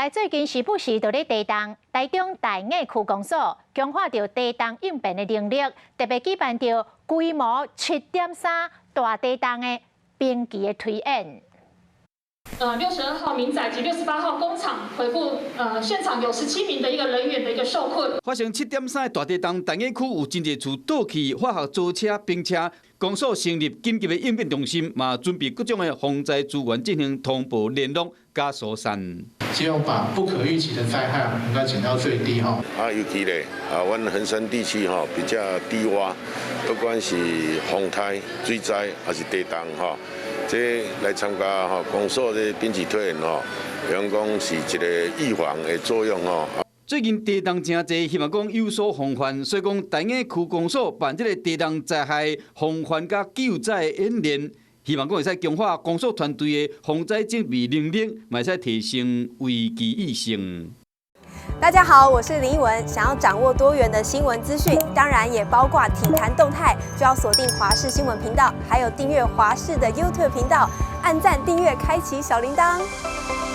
來最近時不時就咧地動，台中大雅區公所強化著地動應變的能力，特別舉辦著規模7.3大地動的兵棋的推演。62號民宅及68號工廠回復，現場有17名的一個人員的一個受困。發生7.3大地動，大雅區有真濟厝倒去，化學槽車、冰車，公所成立緊急的應變中心，嘛準備各種的防災資源進行通報聯絡佮疏散。希望把不可預期的災害能夠減到最低哈。啊，尤其咧，啊，阮恆山地區吼比較低窪，不管是風颱、水災還是地動吼，這來參加吼公所的兵棋推演吼，會講是一個預防的作用吼。最近地動誠濟，希望講有所防範，所以講大雅區公所辦這個地動災害防範佮救災演練，希望講會使強化公所團隊的防災準備能力，嘛會使提升危機意識。大家好，我是林奕文。想要掌握多元的新聞資訊，當然也包括體壇動態，就要鎖定華視新聞頻道，還有訂閱華視的 YouTube 頻道，按讚、訂閱、開啟小鈴鐺。